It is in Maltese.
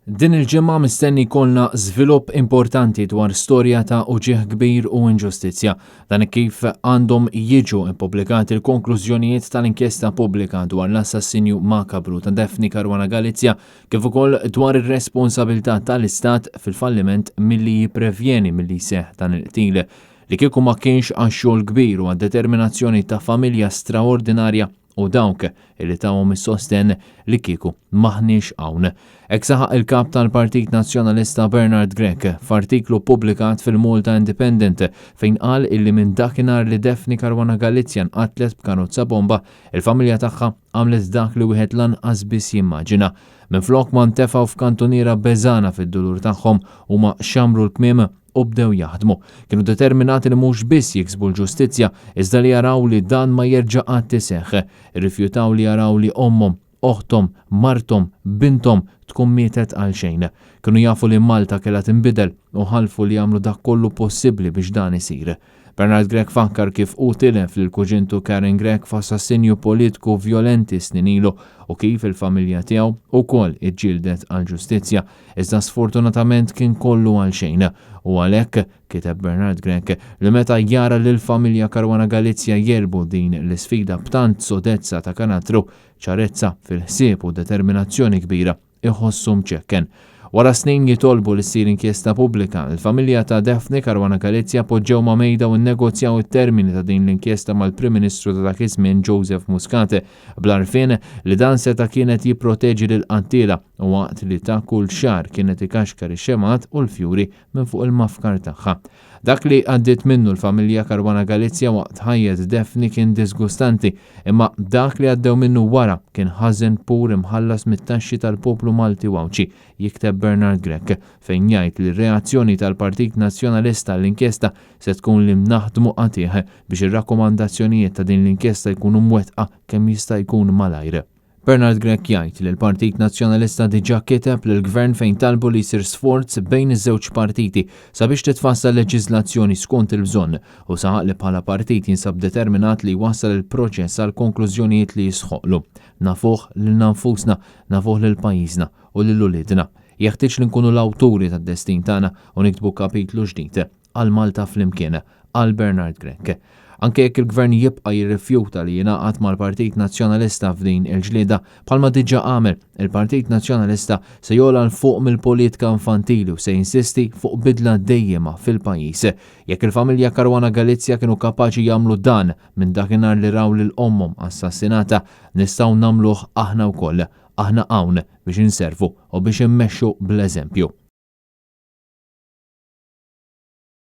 Din il-ġimgħa mistenni jkollna żvilupp importanti dwar storja ta' uġigħ kbir u inġustizzja. Dan kif għandhom jiġu ppubblikati l-konklużjonijiet tal-inkjesta pubblika dwar l-assassinju makabru ta' Daphne Caruana Galizia kif ukoll dwar ir-responsabilità tal-Istat fil-falliment milli jipprevjeni milli jseħħ dan il-qtil. Li kieku ma kienx għax-xogħol kbir u għad-determinazzjoni ta' familja straordinarja u dawk li tawhom is-sostenn li kieku m'aħniex hawn. Hekk saħaq il-Kap tal-Partit Nazzjonalista Bernard Grech f'artiklu ppubblikat fil-Malta Independent fejn qal illi minn dakinhar li Daphne Caruana Galizia nqatlet b'karozza bomba, il-familja tagħha għamlet dak li wieħed lanqas biss jimmaġina. Minflok ma ntefgħu f'kantuniera beżgħana fid-dulur tagħhom, huma xammru l-kmiem u bdew jaħdmu. Kienu determinati li mhux biss jiksbu l-ġustizzja, iżda li jaraw li dan ma jerġa' qatt iseħħ. Irrifjutaw li jaraw li ommhom, oħthom, marthom, binthom tkun mietet għalxejn. Kienu jafu li Malta kellha tinbidel u ħalfu li jagħmlu dak kollu possibbli biex dan isir. Bernard Grech fakkar kif hu tilef lil kuġintu Karen Grech f'assassinju politku vjolenti snin ilu u kif il-familja tiegħu wkoll iġġieldet għall-ġustizzja, iżda sfortunatament kien kollu għalxejn. U għalhekk, kiteb Bernard Grech, li meta jara lill-familja Caruana Galizia jegħlbu din l-isfida b'tant sodezza ta' karattru, ċarezza fil-ħsieb u determinazzjoni kbira, iħossu mċekken. Wara snin jitolbu li ssir inkjesta pubblika, il-familja ta' Daphne Caruana Galizia poġġew ma' mejda u nnegozjaw it-termini ta' din l-inkjesta mal-Prim Ministru ta' dak iż-żmien Joseph Muscat, bl-għarfien li dan seta' kien qed jipproteġi lill-qattiela u waqt li ta' kull xahar kien qed ikaxkar ix-xemgħat u l-fjuri minn fuq il-mafkar tagħha. Dak li għaddiet minnu l-familja Caruana Galizia waqt ħajjet Daphne kien diżgustanti, imma dak li għaddew minnu wara kien ħażen pur imħallas mit-taxxi tal-poplu Malti u Għawdxi, jikteb Bernard Grech, fejn jgħid li r-reazzjoni tal-Partit Nazzjonalista għall-inkjesta se tkun li naħdmu qatigħ biex ir-rakkomandazzjonijiet ta' din l-inkjesta jkunu mwettqa kemm jista' jkun malajr. Bernard Grech jgħid li l-Partit Nazzjonalista diġà kiteb lill-Gvern fejn talbu li jsir sforz bejn iż-żewġ partiti sabiex titfassal leġiżlazzjoni skont il-bżonn u saħaq li bħala partit jinsab determinat li jwassal il-proċess għall-konklużjonijiet li jistħoqqlu. Nafuh lilna nfusna, nafuh lil pajjiżna u lil uliedna. Jeħtieġ li nkunu l-awturi tad-destin tagħna u niktbu kapitlu ġdid. għal Malta Flimkien, qal Bernard Grech. Anke jekk il-Gvern jibqa' jirrifjuta li jingħaqad mal-Partit Nazzjonalista f'din il-ġlieda, bħalma diġà għamel, il-Partit Nazzjonalista se jogħla 'l fuq mill-politika infantili u se jinsisti fuq bidla dejjiema fil-pajjiż. Jekk il-familja Caruana Galizia kienu kapaċi jagħmlu dan minn dakinhar li raw lil ommhom assassinata, nistgħu nagħmluh aħna wkoll. Aħna hawn biex inservu u biex immexxu bl-eżempju.